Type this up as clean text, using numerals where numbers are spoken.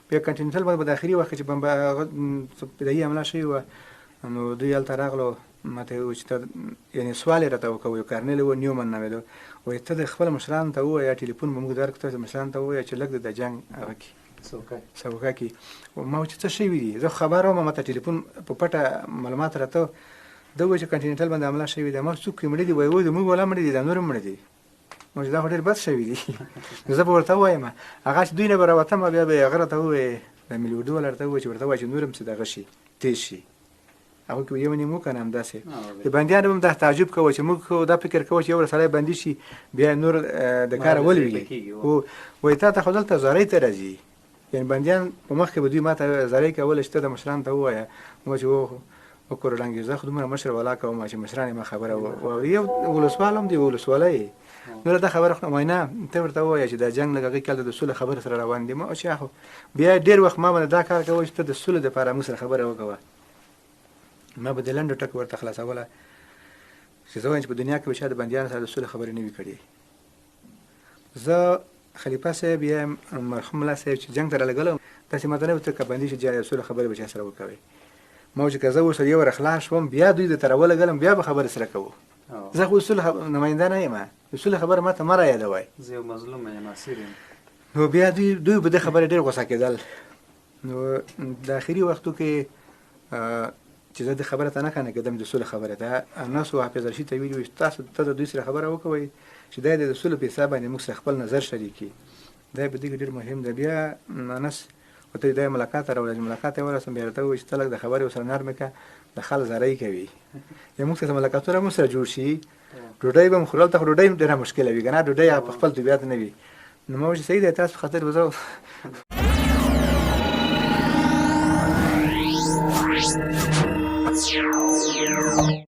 بیا کنټیننټل باندې په داخلي وخت کې چې بمبا هغه فدایي حمله شوې وه، نو دوی هلته راغلو، ماته یې وویل چې ته، یعنې سوال یې راته وکړ، یو کرنیل و، نیومن نومېده، وایي ته د خپل مشرانو ته ووایه، ټلیفون به موږ درکړو، ته مشرانو ته ووایه چې لږ د جنګ هغه کړي، څوکه کړي. ما وویل چې څه شوي دي، زه خبر وم، ماته ټلیفون په پټه معلومات راته. ده وویل چې کنټیننټل باندې حمله شوې ده. ما څوک مړه دي؟ وایي موږ ولا مړه دي، دا نور مړه دي. نو چې دا خو ډېر بد شوي دي، نو زه به ورته ووایم هغه چې دوی نه به راوتم، بیا به یې هغه راته ووایي، د ملي اردو والا راته ووایي چې ورته ووایه چې نور هم څه دغه شي، تېز شي. هغه کې یو نیم وکنه. همداسې د بندیانو هم دا تعجب کوه چې موږ خو دا فکر کوو چې یو سړی بندي شي بیا نور د کاره ولوېږي، خو وایي تا ته خو دلته زارۍ ته راځي. یعنې بندیان په مخ کې به دوی ماته زارۍ کولې چې ته د مشرانو ته ووایه. نو چې وکړو ړنګې، زه خو دومره مشر ولا کوم چې مشران یې ما خبره واوري. یو ولسوال هم دی، ولسوالۍ نور دا خبره خو وایي نه، ته ورته ووایه چې دا جنګ لږ هغې کال د سولې خبره سره روان دي. ما چې خو بیا ډېر وخت ما باندې دا کار کوه چې ته د سولې دپاره موږ سره خبره وکوه. ما به د لنډو ټکو ورته خلاصوله چې زه وایم چې په دنیا کې به چا د بندیانو سره د سولې خبرې نه وي کړې. زه خلیفه صاحب یا مرحوم ملا صاحب چې جنګ ته رالګلم، داسې ماته نه وتل که بندي شي سوله خبرې به چا سره وکوي. ما چې که زه اوس یو ور خلاص شوم، بیا دوی د تر ولګلم، بیا به خبرې سره کوو. زه خو اصول نماینده نه یم، اصول خبره ماته مه رایادوئ، زه یو مظلوم یم، اسیر یم. نو بیا دوی به د خبرې ډېر غوسه کېدل. نو د اخري وختو کې چې زه د خبره ته نه قانع کېدم، د سولې خبره ته، انس او حافظ رشید ته ویلي وو چې تاسو ته د دوی سره خبره وکوئ چې دی د سولې په حساب باندې موږ سره خپل نظر شریک کړي، دا په دې کې ډېر مهم دی. بیا انس ورته دی ملاقات ته راولېږه، ملاقات ته ورسم، بیا راته وویل چې ته لږ د خبرې ورسره نرمې کړه، د خلک زارۍ کوي، یا موږ سره ملاقاتونه موږ سره جوړ شي، ډوډۍ به هم خورو، هلته خو ډوډۍ هم ډېره مشکله وي که نه، ډوډۍ هغه په خپل طبیعت نه وي. نو ما وویل چې صحیح دی، تاسو په خاطر به زه